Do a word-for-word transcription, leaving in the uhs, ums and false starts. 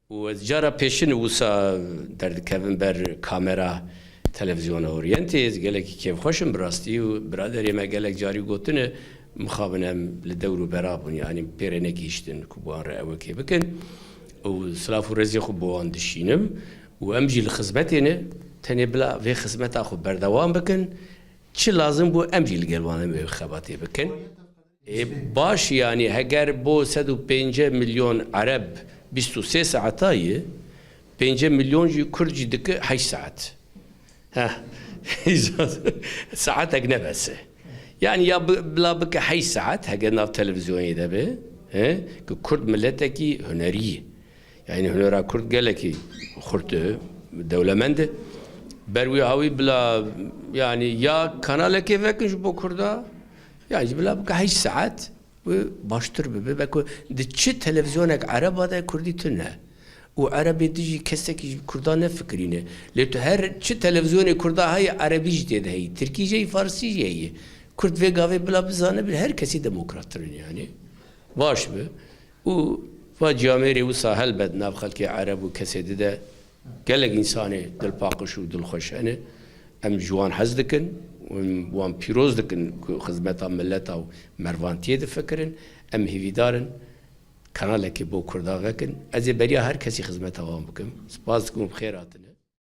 Û ez cara pêşin wisa derdikevim ber kamera televîzyona Orientê, ez gelekî kêfxweş im bi rastî û biraderê me gelek carî gotine, mixabin em li dewr û bera bûn, yanî pê re negihîştin ku bi wan re ewekê bikin. Û silav û rêzê xwe bo wan dişînim û em jî li xizmetê ne, tenê bila vê xizmeta xwe berdewam bikin. Çi lazim bû, em jî li gel wan em ê xebatê bikin. Ê, baş, yanî heger bo sed û pêncî milyon Ereb bîst û sê saeta ye, pêncî milyon jî Kurd jî dike heşt saet. Heh. Saetek ne bes e. Yanî ya bi-, bila bike heşt saet, heger nav televîzyonê de be, he, ki Kurd miletekî hunerî ye. Yanî hunera Kurd gelekî xurt e, dewlemend e. Ber wî hawî bila, yanî ya kanalekê vekin ji bo Kurda, yan jî bila bike heşt saet û baştir bibe. Beko di çi televîzyoneke Ereba de Kurdî tune. Û Erebê dijî kesekî ji Kurda nefikirîne. Lê tu her çi televîzyonê Kurda heye, Erebî jî tê de heye. Tirkî jî heye, Farsî jî heye. Kurd vê gavê bila bizane, bi her kesî demokrattir in yanî. Baş be. Û va camêrê wisa helbet nav xelkê Ereb û kesê di de gelek însanê dilpaqij û dilxweş hene. Em ji wan hez dikin, em wan pîroz dikin ku xizmeta mileta û mervantiyê difikirin. Em hêvîdar in kanalekê bo Kurda vekin. Ez ê beriya her kesî xizmeta wan bikim. Spas dikim û bi xêr hatine.